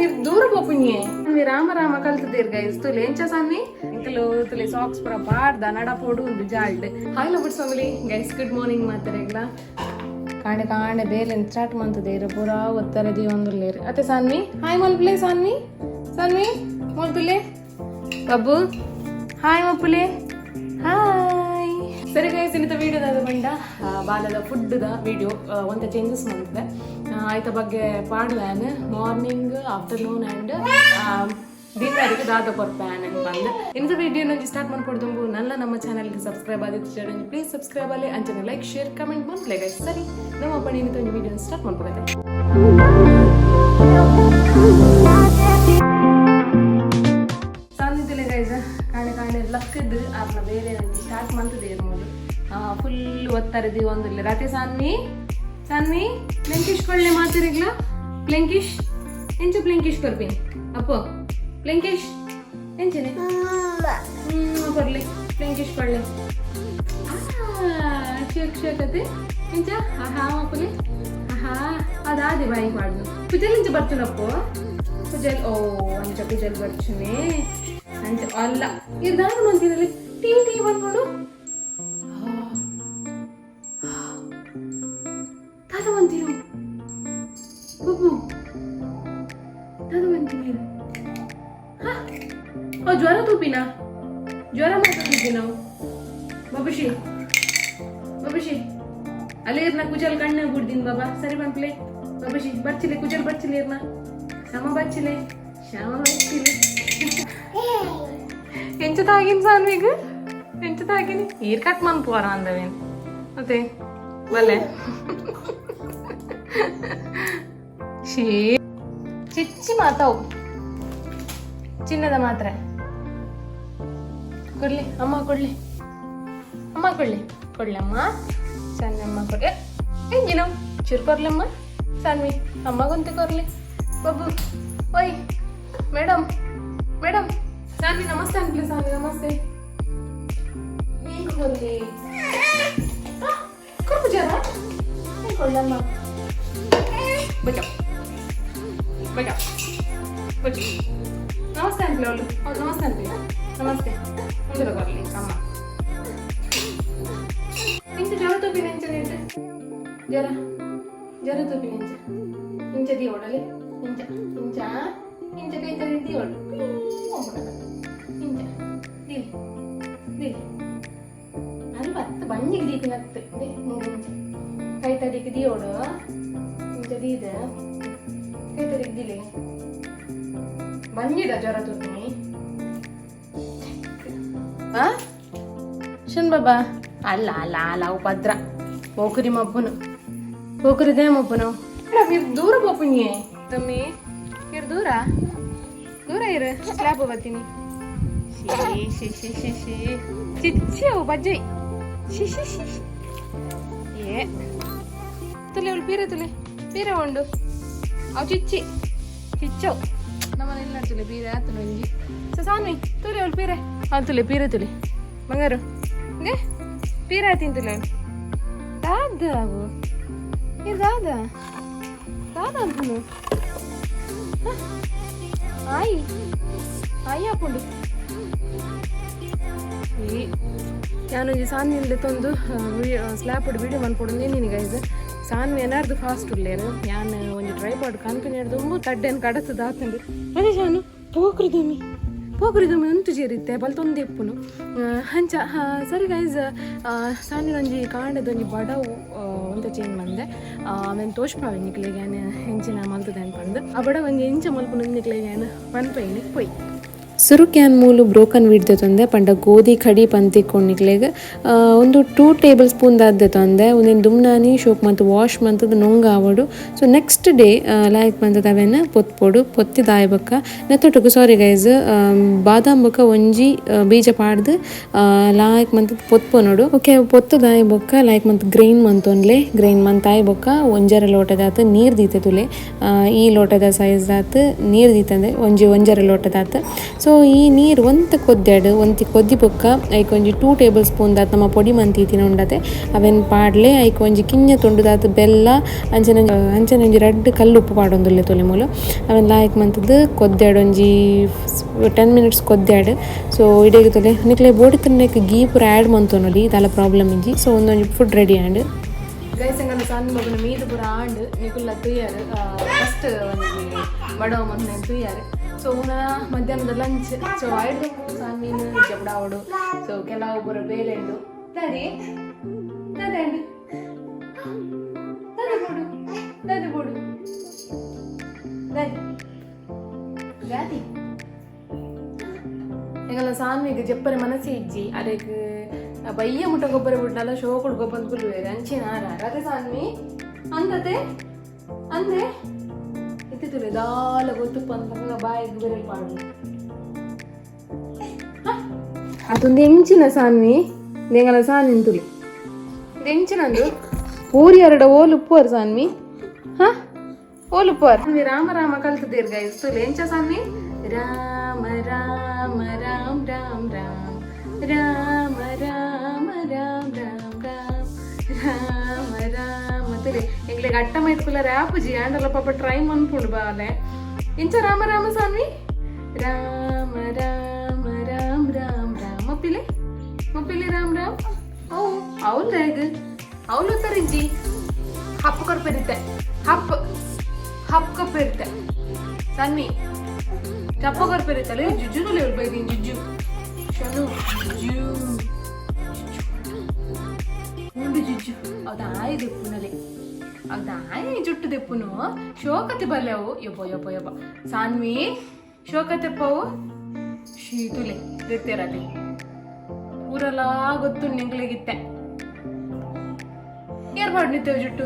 మీరు ದೂರ ಪೋಪುಂಜೆ. ಸಾನ್ವಿ ರಾಮ ರಾಮ ಕಲ್ತದೇರ್ ಗೈಸ್. ತುಲೆ ಎಂಚ ಸಾನ್ವಿ? ಇಂಕಲು ತುಲೆ ಸಾಕ್ಸ್ ಪೂರ ಪಾಡ್ದ ನಡ ಪೋಡು ಉಂದು ಜಾಲ್ಡ್. Hi lovers family, guys, good morning ಮಾತಾರೆಗ್ಲ. ಕಾಂಡೆ ಕಾಂಡೆ ಬೇಲೆ ಸ್ಟಾರ್ಟ್ ಮಂತದೇರು, ಪೂರಾ ಒತ್ತಾರೆ ದೀವೊಂದುಲ್ಲೇರು ಅತ್ತೆ. ಸಾನ್ವಿ, ಹಾಯ್ ಮಲ್ಪುಲೆ. ಸಾನ್ವಿ, ಸಾನ್ವಿ, ಮಲ್ಪುಲೆ. ಬಬ್ಬು, ಹಾಯ್ ಮಪ್ಪುಲೆ, ಹಾಯ್. ಸರಿ ಗೈಸ್, ಇನ್ನಿತ ವಿಡಿಯೋದ ಬಂಡ ಬಾಲದ ಫುಡ್ದ ವಿಡಿಯೋ ಒಂತ ಚೇಂಜಸ್ ಮಂತಿದೆ. ಆಯ್ತ ಬಗ್ಗೆ ಪಾಡ್ದಾನ್ ಮಾರ್ನಿಂಗ್, ಆಫ್ಟರ್ನೂನ್ ಆ್ಯಂಡ್ ಡಿನ್ನರ್ಗೆ ದಾದ ಕೊರ್ಪೆ ಅಂತ ಬಂದು. ಇಂಥ ವಿಡಿಯೋ ಸ್ಟಾರ್ಟ್ ಮಾಡ್ಕೊಡ್ದುಂಬು ನಲ್ಲ ನಮ್ಮ ಚಾನಲ್ಗೆ ಸಬ್ಸ್ಕ್ರೈಬ್ ಆದಿತ್ತು, ಪ್ಲೀಸ್ ಸಬ್ಸ್ಕ್ರೈಬ್ ಅಲ್ಲಿ, ಅಂಚನೆ ಲೈಕ್, ಶೇರ್, ಕಮೆಂಟ್ ಮನ್ಪ್ಲೆ ಗೈಸ್. ಸರಿ, ನಮ್ಮ ಅಪ್ಪ ಇನ್ನಿತ ಒಂದು ವಿಡಿಯೋ ಸ್ಟಾರ್ಟ್ ಮಾಡ್ಬೋದೆ. ಸಾನಿದ್ದಿಲ್ಲ ಗೈಸ್, ಕಾಣೆ ಕಾಣೆ ಲಕ್ಕದ್ದು ಆರ್ನ ಬೇರೆ ಸ್ಟಾರ್ಟ್ ಮಂತದೆ ಇರ್ಬೋದು. ಫುಲ್ ಒತ್ತಾರೆ ಒಂದಿಲ್ಲ ರಾತ್ರಿ. ಸಾನ್ವಿ, ಸಾನ್ವಿ, ಪ್ಲೆಂಕಿಶ್ ಕೊಳ್ಳೆ ಮಾತಿರಿಗ್ಲ. ಪ್ಲೆಂಕಿಶ್ ಎಂಚ? ಪ್ಲೆಂಕಿಶ್ ಕೊರ್ಪಿನಿ ಅಪ್ಪೋ. ಪ್ಲೆಂಕಿಶ್ ಎಂಚನೆ? ಕೊರ್ಲಿ, ಪ್ಲೆಂಕಿಶ್ ಕೊಳ್ಳೆ. ಶೇಕ್ ಶೇಕತೆ ಎಂಚ? ಆಹಾ ಮಪ್ಪುಲಿ, ಆಹಾ. ಅದಾದಿ ಬಾಯಿ ಪಾಡ್ನು. ಕುಜಲ್ ಇಂಚ ಬರ್ಚುನಪ್ಪು? ಕುಜಲ್, ಓ, ಅಂಚ ಕುಜಲ್ ಬರ್ಚುನೆ ಅಂಚ ಅಲ್ಲ. ಇದು ದಾನ ಮಂತಿನಲ್ಲಿ ಟೀ ಟೀ ಬಂದ್ಬಿಡು. ತಾತ ಮಂತಿರು ಬಬ್ಬು, ತಾತ ಮಂತಿರು. ಓ, ಜ್ವರ ತೂಪಿನ, ಜ್ವರ ಮಾತ್ರ ನಾವು. ಬಬುಷಿ, ಬಬುಷಿ, ಅಲ್ಲೇ ಇರ್ನ. ಕುಜಲ್ ಕಣ್ಣು ಬಿಡ್ದಿನ್ ಬಾಬಾ. ಸರಿ ಬಂತ್ಲೆ ಬಬುಷಿ, ಬರ್ಚಿಲೆ ಕುಜಲ್, ಬರ್ಚಿಲೆ ಇರ್ನ. ಶ್ಯಾಮ ಬಚ್ಚಿಲೆ, ಶ್ಯಾಮ ಬಚ್ಚಿಲೆ. ಎಂಚ ತಾಗಿನ ಸಾನ್ವಿಗ್? ಎಂಚ ತಾಗಿನಿ? ಈರ್ ಕಟ್ ಮನ್ಪುವಾರ ಅಂದವೇನು ಮತ್ತೆ ಬಲ್ಲೆ. ಶೀ ಚಿಚ್ಚಿ ಮಾತಾವು. ಚಿನ್ನದ ಮಾತ್ರೆ ಕೊಡ್ಲಿ ಅಮ್ಮ, ಕೊಡ್ಲಿ ಅಮ್ಮ, ಕೊಡ್ಲಿ, ಕೊಡ್ಲಿ ಅಮ್ಮ. ಸಣ್ಣ ಅಮ್ಮ ಕೊಡ್ಲಿ. ಎಂಜಿನ ಚೂರು ಕೊರ್ಲಮ್ಮ. ಸಾನ್ವಿ, ಅಮ್ಮಗೊಂತೆ ಕೊರ್ಲಿ. ಬಾಬು, ಓಯ್, ಮೇಡಮ್, ಮೇಡಮ್. ಸಾನ್ವಿ, ನಮಸ್ತೆ ಅನ್ಪ್ಲಿ. ಸಾನ್ವಿ, ನಮಸ್ತೆ. ನೀನು ಕೊರ್ಲಿ ಕೊರ್ಪು ಜರ ಕೊಡ್ಲಮ್ಮ. ಬಚಾವ್, ಬಚಾವ್, ಬಚಾವ್. ನಮಸ್ತೆ ಅನ್ಪ್ಲಿ ಅವಳು. ಹೌದು, ನಮಸ್ತೆ ಅನ್ಪ್ಲಿ, ನಮಸ್ತೆ. ಮುಂದೆ ಬರ್ಲಿ ಅಮ್ಮ. ಇಂಚ ಜ್ವರ ತೂಪಿನ ಇಂಚ ನಿಂತೆ. ಜ್ವರ, ಜ್ವರ ತೂಪಿನ ಇಂಚ. ಇಂಚ the ಓಡಲಿ, ಇಂಚ, ಇಂಚ, ಇಂಚ. ಕೈ ತಡಿ the ಓಡು ಇಂಚ. ದಿಲಿ ದಿಲಿ ಅಲ್ಲಿ ಬತ್ತು ಬಂಜಿಗೆ ದೀಪಿನತ್ತು they ಮೂರು. ಇಂಚ ಕೈ ತಡಿಗೆ the ಓಡು, ಇಂಚ ದೀದ ಕೈ ತಡಿಗೆ ದಿಲಿ. ಬಂಜಿಡ ಜ್ವರ ತೂಪಿನಿ. ಆ ಶನ್ ಬಾಬಾ, ಅಲ್ಲ ಅಲ್ಲ ಅಲ್ಲ, ಅವು ಪದ್ರ ಪೋಕರಿ ಮಬ್ಬುನು, ಪೋಕರಿದೇ ಮಬ್ಬುನು. మీరు ದೂರ ಪೋಪುಂಜೆ ತಮ್ಮಿ. ಇರು, ದೂರ ದೂರ ಇರು. ಸ್ಲ್ಯಾಬ್ ಬರ್ತೀನಿ. She she she she she, ಚಿಚ್ಚಿ ಅವು ಬಜ್ಜೈ. She she she she. ಏ ತುಲೆ, ಅವಳು ಪೀರೆ ತುಲೆ, ಪೀರೆ ಉಂಡು. ಅವು ಚಿಚ್ಚಿ ಚಿಚ್ಚವು. ನಮ್ಮನೆ ಇಲ್ಲ ತುಲೆ, ಪೀರೆ ಆತನು ಒಂಜಿ. ಸೊ ಸಾನ್ವಿ, ತುಲೆ ಅವಳು ಪೀರೆ ಅವ್ಳು ತುಲೆ, ಪೀರೆ ತುಲೆ ಬಂಗಾರು. ಗೆ ಪೀರೆ ಆತಿನ್ ತುಲೆ ಅವಳು. ದಾದ ಅವು ಇದು ದಾದ ದಾದ ಅಂತಾನು. ಆಯಿ ಆಯಿ ಹಾಕೊಂಡು ಈ ಯಾನೊಂಜಿ ಸಾನ್ವಿಂದ ತಂದು ಸ್ಲ್ಯಾಪ್ ವಿಡಿಯೋ ಮನ್ಪೊಡು ನೀನು ಗೈಸ್. ಸಾನ್ವಿ ಏನಾರ್ದು ಫಾಸ್ಟ್ ಉಲ್ಲೇರು. ಯಾನ್ ಒಂಜಿ ಟ್ರೈಪಾಡ್ ಕನ್ಪಿನ ದುಂಬು ತಡ್ಡೆನ್ ಕಡತದ ಆತಂದು. ಅದೇ ಶಾನು ಪೋಕ್ರಿದೊಮ್ಮಿ, ಪೋಕ್ರಿದೊಮ್ಮಿ ಅಂತು ಜೇರಿತ್ತೆ ಬಲ್ತೊಂದು ಎಪ್ಪುನು ಅಂಚ. ಸರಿ ಗೈಸ್, ಸಾನ್ವಿ ಒಂಜಿ ಕಾಂಡದೊಂಜಿ ಬಡವು ಒಂತ ಚೇಂಜ್ ಮಂದೆ. ಆಮೇಲೆ ತೋಷ್ಪಾವೆ ನಿಕ್ಲೆಗ್ ಯಾನ್ ಎಂಚಿನ ಮಲ್ತದೆ ಅನ್ಪಂದು. ಆ ಬಡವು ಒಂಜಿ ಎಂಚ ಮಲ್ಪುನ ನಿಕ್ಲೆಗ್ ಯಾನ್ ಪನ್ಪೈನಿ ಪೋಯ್. ಸುರುಕ್ಯಾನ್ ಮೂಲು ಬ್ರೋಕನ್ ವೀಟ್ ದೆತೊಂದೆ. ಪಂಡ ಗೋಧಿ ಕಡಿ ಪಂತಿಕೊಂಡಿಕ್ಲೆಗ್ ಒಂದು 2 ಟೇಬಲ್ ಸ್ಪೂನ್ ದಾದ್ ದೆತೊಂದೆ. ಉಂದೆನ್ ದುಮ್ನಾನಿ ಶೋಕ್ ಮಂತ್ ವಾಶ್ ಮಂತದ ನೊಂಗ ಆವಡು. ಸೊ ನೆಕ್ಸ್ಟ್ ಡೇ ಲಾಯ್ಕ್ ಮಂತದ ಅವೆನ್ ಪೊತ್ಪೊಡು. ಪೊತ್ತಿದಾಯ ಬೊಕ್ಕ ನೆತ್ತೊಟ್ಟುಗು, ಸಾರಿ ಗೈಸ್, ಬಾದಾಮ್ ಬೊಕ್ಕ ಒಂಜಿ ಬೀಜ ಪಾಡ್ದು ಲಾಯ್ಕ್ ಮಂತದ ಪೊತ್ಪೊನೊಡು. ಓಕೆ, ಪೊತ್ತುದಾಯ ಬೊಕ್ಕ ಲಾಯ್ಕ್ ಮಂತ್ ಗ್ರೈನ್ ಮಂತೊನ್ಲೆ. ಗ್ರೈನ್ ಮಂತಾಯ್ ಬೊಕ್ಕ ಒಂಜರೆ ಲೋಟದಾತ್ ನೀರು ದೀತೆ ತುಲೆ. ಈ ಲೋಟದ ಸೈಜ್ ದಾತ್ ನೀರು ದೀತಂದೆ, ಒಂಜಿ ಒಂಜರೆ ಲೋಟದಾತ್. ಸೊ ಸೊ ಈ ನೀರು ಒಂತೆ ಕೊದ್ಯಾಡು, ಒಂತಿ ಕೊದ್ದಿ ಬೊಕ್ಕ ಐಕ್ ಒಂಜಿ 2 ಟೇಬಲ್ ಸ್ಪೂನ್ ದಾತ್ ನಮ್ಮ ಪೊಡಿ ಮಂತಿತ್ತಿನ ಉಂಡತೆ ಅವೆನ್ ಪಾಡ್ಲೆ. ಐಕ್ ಒಂಜಿ ಕಿಂಜ ತುಂಡುದಾತ್ ಬೆಲ್ಲ, ಅಂಚನೆ ಅಂಚನೆ ಒಂಜಿ ರಡ್ಡ್ ಕಲ್ಲು ಉಪ್ಪು ಪಾಡೊಂದುಲ್ಲೆ ತೊಲೆ ಮೂಲು. ಅವೆನ್ ಲಾಯ್ಕ್ ಮಂತುದು ಕೊದ್ಯಾಡು, ಒಂಜಿ 10 ಮಿನಿಟ್ಸ್ ಕೊದ್ಯಾಡು. ಸೊ ಇಡೆಗ್ ತೊಲೆ, ನಿಕ್ಲೆ ಬೋಡಿತ್ತಿನಕ್ ಗೀ ಪೂರ ಆ್ಯಡ್ ಮಂತೊನೊಲಿ, ದಾಲ ಪ್ರಾಬ್ಲಮ್ ಇಜ್ಜಿ. ಸೊ ಒಂದೊಂಜಿ ಫುಡ್ ರೆಡಿ ಆಂಡ್. ಗೈಸ್, ಎಂಕಲ್ನ ಸಣ್ಣ ಮಗನ ಮೀದು ಪೂರ ಆಂಡ್. ನಿಕುಲ್ಲ ತೂಯರ್, ಫಸ್ಟ್ ಒಂಜಿ ಬಡವ ಮಂತ್ನೆ ತೂಯರ್. ಸೊ ಉನ ಮಧ್ಯಾಹ್ನದ ಲಂಚ್. ಸೊ ಐಡ್ದು ಸಾಮೀನು ಜಬಡಾವಡು. ಸೊ ಕೆಲವು ಪೂರ ಬೇಲೆ ಉಂಡು. ದಾದಿ, ದಾದೆ, ದಾದೆ ಬೋಡು, ದಾದೆ ಬೋಡು, ದಾದಿ, ದಾದಿ. ಎಂಕಲ್ನ ಸಾನ್ವಿಗ್ ಜೆಪ್ಪರೆ ಮನಸ್ಸೆ ಇಜ್ಜಿ. ಅರೆಗ್ ಬಯ್ಯ ಮುಟ್ಟ ಗೊಬ್ಬರ ಬಿಡ್ನಲ್ಲ, ಶೋಕುಡು ಗೊಬ್ಬರ ಕುಲ್ಲುವೆರ್. ಅಂಚಿನ ಆರ ಅದೇ ಸಾನ್ವಿ ಅಂದತೆ ಅಂದೆ ಇತ್ತಿತ್ತುಲೆ. ದಾಲ ಗೊತ್ತುಪ್ಪ ಅಂತ ಬಾಯಿಗೆ ಬೆರಳು ಪಾಡು. ಅದೊಂದು ಎಂಚಿನ ಸಾನ್ವಿ? ಎಂಗಲ ಸಾನ್ವಿನ್ ತುಲೆ, ಎಂಚಿನಂದು? ಪೂರಿ ಎರಡ ಓಲು ಉಪ್ಪುವರ್ ಸಾನ್ವಿ? ಹ, ಓಲು ಉಪ್ಪುವರ್? ರಾಮ ರಾಮ ಕಲ್ತದೇರ್ ಗೈಸ್. ತುಲೆ ಎಂಚ ಸಾನ್ವಿ? ರಾಮ ರಾಮ ರಾಮ ರಾಮ ರಾಮ ರಾಮ ರಾಮ ರಾಮ ರಾಮ ರಾಮ ರಾಮ ರಾಮ. ತುಲೆ, ಎಂಗ್ಲೆಗ್ ಅಟ್ಟ ಮೈತ್ಕುಲ ರ್ಯಾಪುಜಿ ಆಂಡಲ ಪಾಪ ಟ್ರೈ ಮನ್ಪುಂಡು ಬಾಲೆ. ಎಂಚ ರಾಮ ರಾಮ ಸಾನ್ವಿ? ರಾಮ ರಾಮ ರಾಮ ರಾಮ ರಾಮ. ಮೊಪ್ಪಿಲೆ, ಮೊಪ್ಪಿಲೆ, ರಾಮ ರಾಮ. ಓ ಅವಳು ಹೇಗ್ ಅವಳು ತರಿಂಜಿ ಹಪ್ಪು ಕೊರ್ಪೆರಿತೆ, ಹಪ್ ಹಪ್ ಕೊಪ್ಪೆರಿತೆ ಸನ್ನಿ, ಚಪ್ಪ ಕೊರ್ಪೆರಿತಲೆ. ಜುಜ್ಜುನು ಲೆವೆಲ್ ಬೈದಿನ್ ಜುಜ್ಜು ಶನು ಜುಜ್ಜು ಉಂಡು ಜುಜ್ಜು. ಹೌದಾ? ದೆಪ್ಪುನಲೆ, ಹೌದಾ? ಜುಟ್ಟು ದೆಪ್ಪುನು ಶೋಕತೆ ಬಲ್ಲೆವು. ಯೊಬ್ಬ ಯೊಬ್ಬ ಯೊಬ್ಬ, ಸಾನ್ವಿ, ಶೋಕತೆಪ್ಪವು ಶೀತುಲೆ ದೆತ್ತೇರಲ್ಲಿ ಊರೆಲ್ಲ ಗೊತ್ತು ನಿಂಗ್ಲಿಗಿತ್ತೆ. ಏರ್ಪಾಡು ನಿತ್ತೇವು ಜುಟ್ಟು,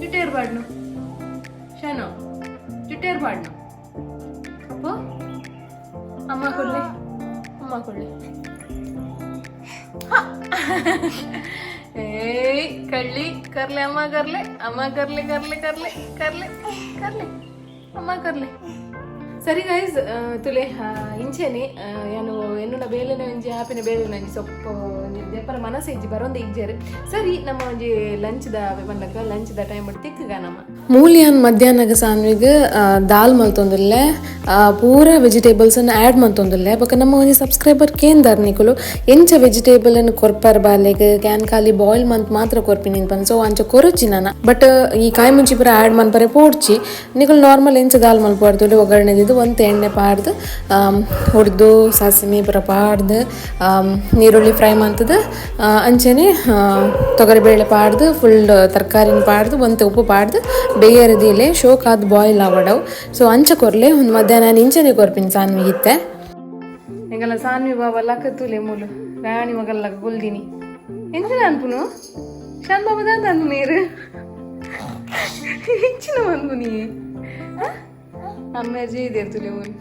ಜುಟ್ಟು ಏರ್ಪಾಡ್ನು ಶನು, ಜುಟ್ಟು ಏರ್ಪಾಡ್ನು. ಅಪ್ಪು, ಅಮ್ಮ ಕೊಡ್ಲಿ, ಅಮ್ಮ ಕೊಡ್ಲಿ. ಏಯ್ ಕಳ್ಳಿ, ಕರ್ಲೆ, ಅಮ್ಮ ಕರ್ಲೆ, ಅಮ್ಮ ಕರ್ಲೆ, ಕರ್ಲೆ, ಕರ್ಲೆ, ಕರ್ಲೆ, ಕರ್ಲೆ, ಅಮ್ಮ ಕರ್ಲೆ. ಸರಿ ಗೈಸ್, ತುಲೆ ಇಂಚೆನೆ ಯಾನು ಎನ್ನುನ ಬೇಲೆನ ಒಂಜಿ ಆಪಿನ ಬೇಲೆನ ಒಂಜಿ ಸೊಪ್ಪು ಒಂಜಿ ದೆಪ್ಪರ ಮನಸ್ಸು ಇಜ್ಜಿ, ಬರೋಂದು ಇಜ್ಜಾರು. ಸರಿ, ನಮ್ಮ ಒಂಜಿ ಲಂಚ್ದ ಬಂದಾಗ ಲಂಚ್ದ ಟೈಮ್ ತಿಕ್ಕಗ ನಮ್ಮ. ಮೂಲಿಯಾನ್ ಮಧ್ಯಾಹ್ನಗ ಸಾನ್ವಿಗ್ ದಾಲ್ ಮಲ್ತೊಂದುಲ್ಲೆ, ಪೂರ ವೆಜಿಟೇಬಲ್ಸ್ ಅನ್ನು ಆ್ಯಡ್ ಮಲ್ತೊಂದುಲ್ಲೆ. ಬೊಕ ನಮ್ಮ ಒಂಜಿ ಸಬ್ಸ್ಕ್ರೈಬರ್ ಕೇಂದರ್, ನಿಕುಲು ಎಂಚ ವೆಜಿಟೇಬಲ್ ಅನ್ನು ಕೊರ್ಪರ್ ಬಾಲೆಗ್, can ಖಾಲಿ ಬಾಯ್ಲ್ ಮಂತ್ ಮಾತ್ರ ಕೊರ್ಪಿನಿ ಪನ್. ಸೊ ಅಂಚ ಕೊರೊಚ್ಚಿ ನಾನ, ಬಟ್ ಈ ಕಾಯಿ ಮುಂಚಿ ಪೂರ ಆ್ಯಡ್ ಮನ್ಪರೆ ಪೋಡ್ಚಿ. ನಿಕುಲು ನಾರ್ಮಲ್ ಎಂಚ ದಾಲ್ ಮಲ್ಪುವರ್ದು, ಒಗ್ಗರಣೆ ಒಂತೆ ಎಣ್ಣೆ ಪಾಡ್ದು, ಹುರ್ದು, ಸಾಸಿಮೆ ಪೂರ ಪಾಡ್ದು, ನೀರುಳ್ಳಿ ಫ್ರೈ ಮಂತದು, ಅಂಚನೆ ತೊಗರಿಬೇಳೆ ಪಾಡ್ದು, ಫುಲ್ ತರಕಾರಿನ ಪಾಡ್ದು, ಒಂತೆ ಉಪ್ಪು ಪಾಡ್ದು ಬೇಯರದಿಲೆ ಶೋಕ್ ಆದ್ ಬಾಯ್ಲ್ ಆವಡವು. ಸೊ ಅಂಚ ಕೊರ್ಲೆ. ಒಂದು ಮಧ್ಯಾಹ್ನ ಇಂಚನೆ ಕೊರ್ಪಿನಿ ಸಾನ್ವಿಗಿತ್ತೆ. ಎಂಗಲ ಸಾನ್ವಿ ಬಾಬಾ ಲಕ್ಕ ತುಲೆ ಮೂಲು ರಾಣಿ ಮಗಲ್ಲಕ ಕುಲ್ದಿನಿ. ಎಂಚಿನ ಅನ್ಪುನು ಶಾನ್ ಬಾಬಾ? ದಾದ ಅನ್ಪು ನೀರು? ಎಂಚಿನ ಅನ್ಪುನಿ? ಅಮ್ಮ ತುಲೆ ಮೂಲು.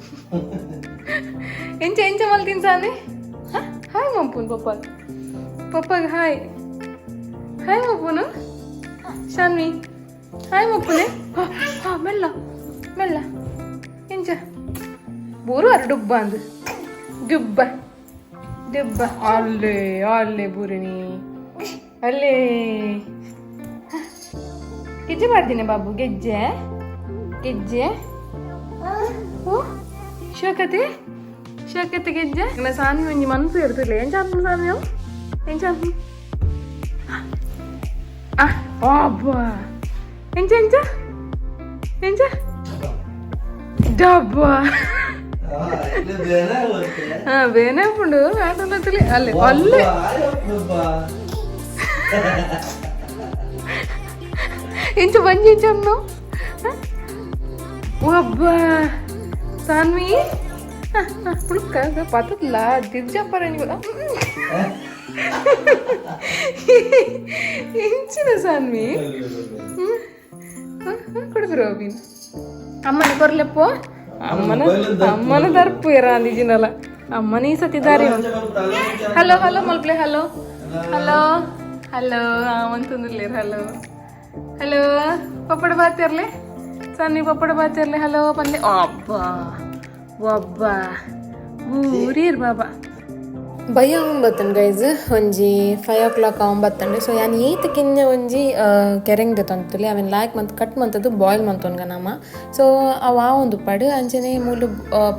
ಎಂಚ ಎಂಚ ಮಲ್ತಿನ್ ಸಾನ್ವಿ? ಹಾಯ್ ಮಂಪುನ್ ಪಪ್ಪ, ಪಪ್ಪಗೆ ಹಾಯ್, ಹಾಯ್ ಮಪ್ಪುನು. ಶಾನ್ವಿ, ಹಾಯ್ ಮಪ್ಪುನೆ. ಹಾ, ಮೆಲ್ಲ ಮೆಲ್ಲ. ಎಂಚ ಬೂರು ಅರ ಡುಬ್ಬ ಅಂದು, ಡುಬ್ಬ ಡುಬ್ಬ. ಅಲ್ಲೇ ಅಲ್ಲೇ ಬೂರಿಣಿ, ಅಲ್ಲೇ ಗೆಜ್ಜೆ ಮಾಡ್ತೀನಿ ಬಾಬು, ಗೆಜ್ಜೆ ಗೆಜ್ಜೆ. ಓ ಶೋಕತೆ, ಶೋಕತೆ ಗೆಜ್ಜೆ. ನನ್ನ ಸಾನ್ವಿ ಒಂಜಿ ಮನ್ಸು ಇರ್ತಲ್ಲ. ಎಂಚ ಅನ್ಪುನು ಸಾನ್ವಿ ಅವು? ಎಂಚ ಅನ್ಪುನು? ಆ ಅಬ್ಬಾ, ಎಂಚ ಎಂಚ ಎಂಚ ಡಬ್ಬಾ. ಹಾ, ಬೇನೆ ಉಂಡು ಆಟೋಲತ್ತಲಿ. ಅಲ್ಲೇ ಅಲ್ಲೇ ಎಂಚ ಬಂಜಿ ಎಂಚ ಅನ್ನು? ಒಬ್ಬ ಸಾನ್ವಿ ಪುಳ್ಕ ಪತ್ತಲ್ಲ ದಿರ್ಜಪ್ಪರ ಎಂಚಿನ ಸಾನ್ವಿ ಕೊಡ್ಬಿರು ಅಬಿನ್ ಅಮ್ಮನ ಕೊರ್ಲೆಪ್ಪೋ. ಅಮ್ಮನ ಅಮ್ಮನ ದರ್ಪು ಇರ ಅಂದಿಜಿನಲ್ಲ. ಅಮ್ಮನ ಈ ಸತಿ ದಾರಿ. ಹಲೋ ಹಲೋ ಮಲ್ಪ್ಲೆ, ಹಲೋ ಹಲೋ ಹಲೋ ಅಂತಂದಿರ್ಲಿರ್. ಹಲೋ ಹಲೋ, ಪಪ್ಪಡ ಬಾತಿರ್ಲಿ ಸನ್ನಿ, ಪಪ್ಪಡ ಬಾತಿರ್ಲಿ. ಹಲೋ ಪನ್ಲೆ. ಅಬ್ಬಾ ಒಬ್ಬ ಊರಿರ್ ಬಾಬಾ. ಬಯ್ಯ ಒಂಬತ್ತಂಡು ಗೈಸ್, ಒಂಜಿ 5 ಓ ಕ್ಲಾಕ್ ಒಂಬತ್ತಂಡು. ಸೊ ಯಾನ್ ಈತ್ ಕಿನ್ಯ ಒಂಜಿ ಕೆರೆಂಗ್ ದೆತ್ತೊಂತುಲೆ, ಅವೆನ್ ಲಾಯ್ಕ್ ಮಂತ್ ಕಟ್ ಮಂತದ್ದು ಬಾಯ್ಲ್ ಮಂತೊನ್ಗ ನಮ. ಸೊ ಅವು ಆ ಒಂದು ಪಡು ಅಂಚನೆ ಮೂಲು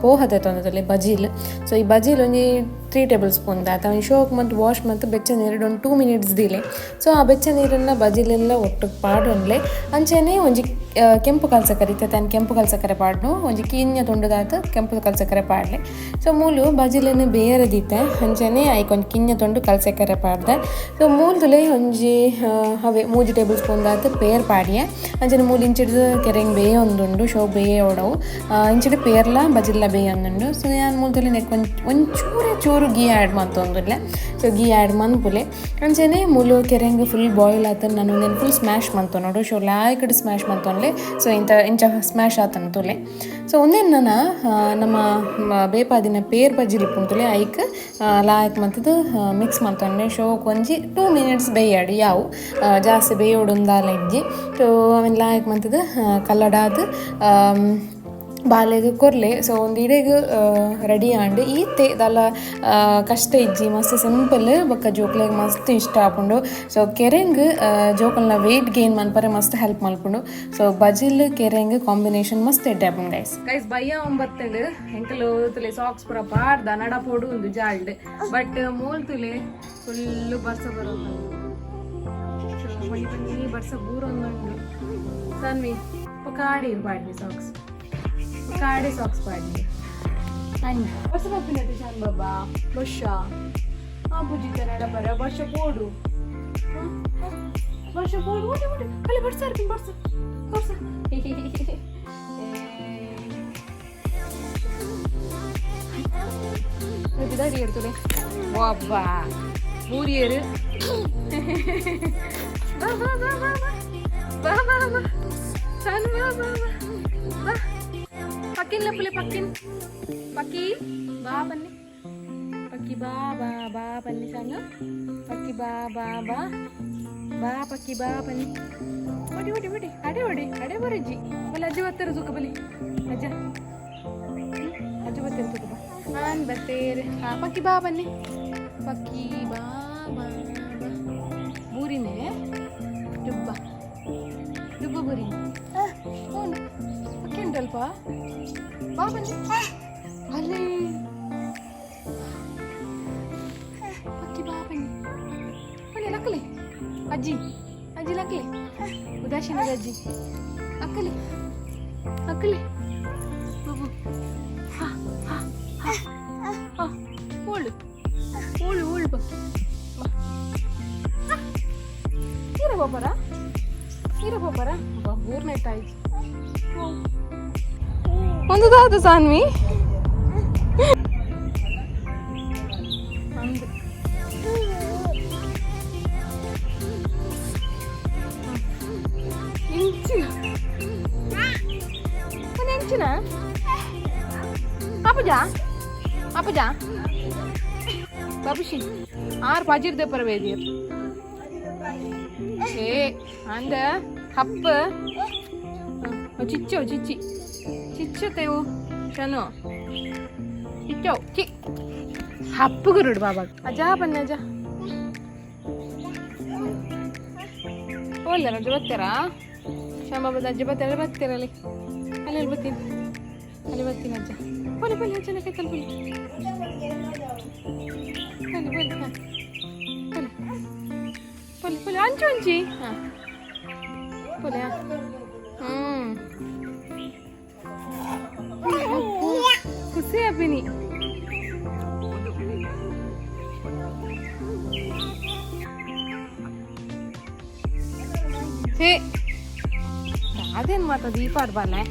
ಪೋಹ ದೆತ್ತೊಂದುಲೆ, ಬಜಿಲ್. ಸೊ ಈ ಬಜಿಲ್ ಒಂಜಿ 3 ಟೇಬಲ್ ಸ್ಪೂನ್ ದಾತ ಅವೆನ್ ಶೋಕ್ ಮಂತ್ ವಾಶ್ ಮಂತ್ ಬೆಚ್ಚ ನೀರು ಒಂದು 2 ಮಿನಿಟ್ಸ್ ದಿಲೆ. ಸೊ ಆ ಬೆಚ್ಚ ನೀರನ್ನ ಬಜಿಲೆಲ್ಲ ಒಟ್ಟು ಪಾಡೊನ್ಲೆ. ಅಂಚನೆ ಒಂಜಿ ಕೆಂಪು ಕಲ್ಸಕ್ಕರೆ ಇತ್ತೆ, ತಾನು ಕೆಂಪು ಕಲ್ಸಕ್ಕರೆ ಪಾಡ್ನು. ಒಂಜಿ ಕಿನ್ಯ ತುಂಡುದಾತ ಕೆಂಪು ಕಲ್ಸಕ್ಕರೆ ಪಾಡ್ಲೆ. ಸೊ ಮೂಲು ಬಜಿಲೆನ್ ಬೇರೆ ದೀತೆ. ಅಂಚನೆ ಐಕ್ ಒಂಜಿ ಕಿನ್ಯ ತುಂಡು ಕಲ್ಸಕ್ಕರೆ ಪಾಡ್ದೆ. ಸೊ ಮೂಲ್ದುಲೆ ಒಂಜಿ ಅವೆ 3 ಟೇಬಲ್ ಸ್ಪೂನ್ ದಾತ್ ಪೇರ್ ಪಾಡಿಯೆ. ಅಂಚನೆ ಮೂಲು ಇಂಚಿಡ್ದು ಕೆರೆಂಗ್ ಬೇಯೊಂದುಂಡು, ಶೋ ಬೇಯೋಡವು. ಇಂಚಿಡ್ ಪೇರ್ಲ ಬಜಿಲ್ಲ ಬೇಯೊಂದುಂಡು. ಸೊ ಯಾನ್ ಮೂಲ್ದುಲೆ ನೆಕ್ ಒಂಜಿ ಒಂಚೂರೇ ಚೂರು ಗೀ ಆ್ಯಡ್ ಮಂತೊಂದುಲ್ಲೆ. ಸೊ ಗೀ ಆ್ಯಡ್ ಮನ್ಪುಲೆ. ಅಂಚನೆ ಮೂಲು ಕೆರೆಂಗ್ ಫುಲ್ ಬಾಯ್ಲ್ ಆತನ. ನಾನು ಒಂದೇನು ಫುಲ್ ಸ್ಮ್ಯಾಶ್ ಮಂತೊನೋಡು. ಸೊ ಲಾಯ್ಕಡ್ ಸ್ಮ್ಯಾಶ್ ಮಂತೊನ್ಲೆ. ಸೊ ಇಂಥ ಇಂಚ ಸ್ಮ್ಯಾಶ್ ಆತನ ತುಲೆ. ಸೊ ಒಂದೇನು ನನ್ನ ನಮ್ಮ ಬೇಪಾದಿನ ಪೇರ್ ಬಜ್ಜಿಲಿ ಪುಂತುಲೆ, ಐಕ್ ಲಾಯ್ಕ್ ಮಂತದ್ದು ಮಿಕ್ಸ್ ಮಂತೊನ್ಲೆ. ಶೋಕ್ ಒಂಜಿ 2 ಮಿನಿಟ್ಸ್ ಬೇಯಾಡು ಯಾವು, ಜಾಸ್ತಿ ಬೇಯೋಡುಂದಾಲ ಇಜ್ಜಿ. ಸೊ ಅವೆನ್ ಲಾಯ್ಕ್ ಮಂತದ್ದು ಕಲ್ಲಡಾದ್ ಬಾಲೆಗ್ ಕೊರ್ಲೆ. ಸೊ ಒಂದು ಇಡೆಗ್ ರೆಡಿ ಆಂಡ್. ಈತೆ ದಾಲ ಕಷ್ಟ ಇಜ್ಜಿ, ಮಸ್ತ್ ಸಿಂಪಲ್ ಬೊಕ್ಕ ಜೋಕ್ಲೆಗ್ ಮಸ್ತ್ ಇಷ್ಟ ಆಪುಂಡು. ಸೊ ಕೆರೆಂಗ್ ಜೋಕಲ್ನ ವೆಯ್ಟ್ ಗೇನ್ ಮನ್ಪರೆ ಮಸ್ತ್ ಹೆಲ್ಪ್ ಮಲ್ಪುಂಡು. ಸೊ ಬಜಿಲ್ ಕೆರೆಂಗ್ ಕಾಂಬಿನೇಷನ್ ಮಸ್ತ್ ಎಡ್ಡೆ ಆಪುಂಡು ಗೈಸ್. ಗೈಸ್, ಬಯ್ಯ ಒಂಬತ್ತಂಡು. ಎಂಕಲು ತುಲೆ ಸಾಕ್ಸ್ ಪೂರ ಪಾಡ್ದ ನಡಪೋಡು ಉಂದು ಜಾಲ್ಡ್. ಬಟ್ ಮೂಲ್ ತುಲೆ ಫುಲ್ ಬರ್ಸ ಬರೋದು, ಬನ್ನಿ ಬನ್ನಿ ಬರ್ಸ ಬೂರೊಂದುಂಡು. ಸಾನ್ವಿ, ಕಾಡಿ ಪಾಡ್ನಿ ಸಾಕ್ಸ್, ಕಾಡೆ ಸಾಕ್ಸ್ ಪಾಡ್ನಿ. ವರ್ಷ ಬಪ್ಪಿನಟ್ಟು ಶಾನ್ ಬಾಬಾ ವರ್ಷ ಆ ಪೂಜಿತ ನಡಪರ ವರ್ಷ ಪೋಡು, ವರ್ಷ ಪೋಡು. ಓಡಿ ಓಡಿ ಅಲ್ಲಿ ಬರ್ಸ ಇರ್ತೀನಿ, ಬರ್ಸ ಬರ್ಸ. ಬಿದಾಡಿ ಇರ್ತದೆ ಒಬ್ಬ ಮೂರಿಯರು. ಬಾ ಬಾ ಬಾ ಬಾ ಬಾ ಬಾ ಬಾ ಬಾ ಸಣ್ಣ ಬಾ ಬಾ ಬಾ ಬಾ. ಪಕ್ಕಿನ ಲಪ್ಪಲೆ ಪಕ್ಕಿನ ಪಕ್ಕಿ ಬಾ ಬನ್ನಿ ಪಕ್ಕಿ ಬಾ ಬಾ ಬಾ ಬನ್ನಿ ಸಣ್ಣ ಪಕ್ಕಿ ಬಾ ಬಾ ಬಾ ಬಾ ಪಕ್ಕಿ ಬಾ ಬನ್ನಿ. ಓಡಿ ಓಡಿ ಓಡಿ ಅಡೆ ಓಡಿ ಅಡೆ ಬರಜ್ಜಿ ಬಲ್ಲ. ಅಜ್ಜಿ ಬರ್ತಾರೆ ತೂಕ ಬಲಿ. ಅಜ್ಜ ಅಜ್ಜ ಬರ್ತಾರೆ ತೂಕ ಬಾ. ನಾನು ಬರ್ತೇರೆ. ಹಾ ಪಕ್ಕಿ ಬಾ ಬನ್ನಿ ಪಕ್ಕಿ ಬಾ ಬಾ ಬಾ. ಬೂರಿನೇ ಡುಬ್ಬ ಡುಬ್ಬ ಬೂರಿ. ಹ್ಞೂ ಪಕ್ಕಿ ಉಂಟಲ್ಪ, ಬಾ ಬನ್ನಿ ಅಲ್ಲಿ ಪಕ್ಕಿ ಬಾ ಬನ್ನಿ ಬನ್ನಿ. ಲಕ್ಕಲಿ ಅಜ್ಜಿ, ಅಜ್ಜಿ ಲಕ್ಕಲಿ. ಉದಾಸೀನದ ಅಜ್ಜಿ. ಅಕ್ಕಲಿ ಅಕ್ಕಲಿ ಬಾಬು. ಹಾ ಹಾ ಹಾ ಹಾ. ಓಳು ಓಳು ಓಳು ಪಕ್ಕಿ ಬಾ. ಹೀರ ಬಾಬರ, ಹೀರ ಬಾಬರ ಬಾ. ಊರ್ನೆಟ್ ಆಯ್ತು ಒಂದು ದಾದ ಸಾನ್ವಿ ಅಂದು. ಇಂಚಿನ ಒಂದು ಎಂಚಿನ ಆಪುಜಾ ಆಪುಜಾ ಬಾಬುಷಿ ಆರ್ ಪಜಿರ್ದೆ ಪರವೇದಿಯರ್. ಏ ಅಂದ ಹಪ್ಪ ಚಿಚ್ಚೋ ಚಿಚ್ಚಿ ಚಿಚ್ಚು ತೇವು ಶನು ಚಿಚ್ಚೋ ಚಿ ಹಪ್ಪು ಗುರುಡು ಬಾಬಾ. ಅಜ್ಜ ಬನ್ನಿ ಅಜ್ಜ. ಓಲ್ಲ ಅಜ್ಜ ಬರ್ತೀರಾ? ಶ್ಯಾಮ ಅಜ್ಜ ಬರ್ತಾರೆ ಬರ್ತೀರಲ್ಲಿ. ಅಲ್ಲಿ ಅಲ್ಲಿ ಬರ್ತೀನಿ, ಅಲ್ಲಿ ಬರ್ತೀನಿ ಅಜ್ಜ. ಬನ್ನಿ ಬನ್ನಿ ಅಜ್ಜನ ಕೈತಲ್ಲಿ ಬನ್ನಿ. ಬನ್ನಿ ಬನ್ನಿ. ಹಾಂ ಬನ್ನಿ ಬನ್ನಿ ಬನ್ನಿ. ಅಂಚು ಅಂಚಿ. ಹಾಂ ಬನ್ನಿ. ಹಾಂ ಹ್ಞೂ ಖುಷಿ ಅಪ್ಪಿನಿ. ಹೇ ಅದೇನು ಮಾತ ದೀಪ ಆಡ್ಬಾರ್ಲೆ.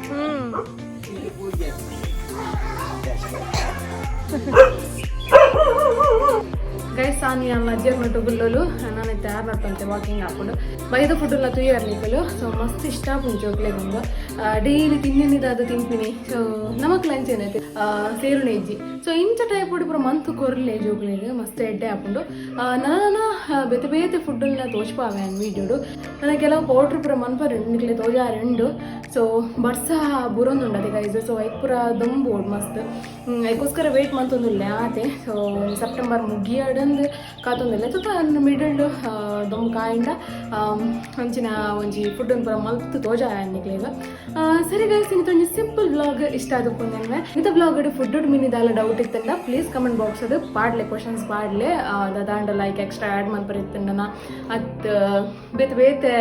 ಹ್ಮ್ ಗೈಸ್, ಸಾನಿ ಅಲ್ಲ ಅಜ್ಜಿಯರ್ ನಟ್ಟು ಗುಲ್ಲೋಲು. ನಾನು ತಯಾರು ನಟ್ಟಂತೆ ವಾಕಿಂಗ್ ಹಾಕೊಂಡು ಬೈದ ಫುಡ್ ಎಲ್ಲ ತುಯ್ಯರ್ಲಿಕ್ಕಲು. ಸೊ ಮಸ್ತ್ ಇಷ್ಟ ಆಪುಂಡು ಜೋಕ್ಲೆಗ್. ಡೈಲಿ ತಿನ್ನಿದಾದ ತಿನ್ಪಿನಿ. ಸೊ ನಮಕ್ ಲಂಚ್ ಏನೈತೆ ಸೇರುನೆ ಇಜ್ಜಿ. ಸೊ ಇಂಚ ಟೈಪ್ ಪೂರ ಮಂತ್ ಕೊರ್ಲೆ ಜೋಕ್ಲೆಗ್, ಮಸ್ತ್ ಎಡ್ಡೆ ಆಪುಂಡು. ನನ ಬೇತೆ ಬೇತೆ ಫುಡ್ನ ತೋಜ್ಪಾವೆ ವೀಡಿಯೋಡು. ನನ್ನ ಕೆಲವು ಪೌಡ್ರ್ ಪೂರ ಮನ್ಪರೆ ನಿಕ್ಲೆ ತೋಜಾರೆ ಉಂಡು. ಸೊ ಬರ್ಸ ಬುರೊಂದುಂಡು ಅದೇ ಗೈಸ್. ಸೊ ಐಕ್ ಪೂರ ದೊಂಬು ಮಸ್ತ್. ಐಕೋಸ್ಕರ ವೇಟ್ ಮಂತೊಂದುಲ್ಲೆ ಆತೆ. ಸೊ ಸೆಪ್ಟೆಂಬರ್ ಮುಗಿಯಡಂದು ಕಾತೊಂದುಲ್ಲೆ. ತುತ ಮಿಡಲ್ ದೊಂಬು ಕಾಯಿಂಡ ಅಂಚಿನ ಒಂಜಿ ಫುಡ್ ಪೂರ ಮಲ್ತ್ ತೋಜಾಯ ನಿಕ್ಲೆಗ್. ಸರಿ ಗೈಸ್, ಇಂತ ಸಿಂಪಲ್ ವ್ಲಾಗ್ ಇಷ್ಟ ಆದಪ್ಪು. ಇಂತ ವ್ಲಾಗ್ ಫುಡ್ ಮಿನಿ ದಾಲ ಡೌಟ್ ಇತ್ತಂಡ ಪ್ಲೀಸ್ ಕಮೆಂಟ್ ಬಾಕ್ಸ್ ಅದು ಪಾಡ್ಲೆ, ಕ್ವಶನ್ಸ್ ಪಾಡ್ಲೆ. ದಾದಾಂಡ ಲೈಕ್ ಎಕ್ಸ್ಟ್ರಾ ಆ್ಯಡ್ ಮನ್ಪರ್ ಇತ್ತಂಡನ, ಅತ್ ಬೇತೆ ಬೇತೆ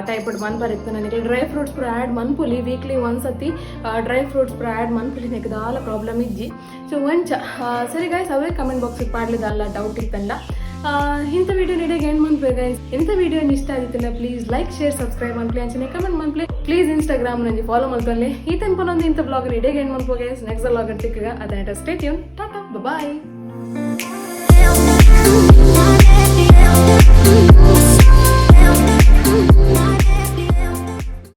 ಟೈಪ್ ಮನ್ಪರ್ ಇತ್ತು ನನಗೆ. ಡ್ರೈ ಫ್ರೂಟ್ಸ್ ಪೂರ ಆ್ಯಡ್ ಮನ್ಪುಲಿ. ವೀಕ್ಲಿ ಒಂದ್ಸತಿ ಡ್ರೈ ಫ್ರೂಟ್ಸ್ ಪೂರ ಆ್ಯಡ್ ಮನ್ಪುಲಿ, ನೆಕ್ ದಾಲ ಪ್ರಾಬ್ಲಮ್ ಇಜ್ಜಿ. ಸೊ ಒಂಚ ಸರಿ ಗೈಸ್, ಅವೇ ಕಮೆಂಟ್ ಬಾಕ್ಸಿಗೆ ಪಾಡ್ಲಿದಲ್ಲ ಡೌಟ್ ಇತ್ತಂಡ. ಇಂಥ ವಿಡಿಯೋ ನೀಡಿಗೆ ಏನು ಮನ್ಪೆ ಗೈಸ್. ಇಂಥ ವಿಡಿಯೋ ಇಷ್ಟ ಆಗಿತ್ತಲ್ಲ, ಪ್ಲೀಸ್ ಲೈಕ್, ಶೇರ್, ಸಬ್ಸ್ಕ್ರೈಬ್ ಮನ್ಪ್ಲೆ, ಅಂಚನೆ ಕಮೆಂಟ್ ಮನ್ಪ್ಲೆ. ಪ್ಲೀಸ್ ಇನ್ಸ್ಟಾಗ್ರಾಮ್ ನಂಜಿ ಫಾಲೋ ಮಲ್ಕೊನ್ಲೆ. ಈ ತನಕ ಒಂದು ಇಂಥ ವ್ಲಾಗ್ ನೀಡಿಗೆ ಏನು ಮನ್ಪೋ ಗೈಸ್. ನೆಕ್ಸ್ಟ್ ವ್ಲಾಗ್ ತಿಕ್ಕಗ. ಅದನ್ನ. Stay tune, tata, bye.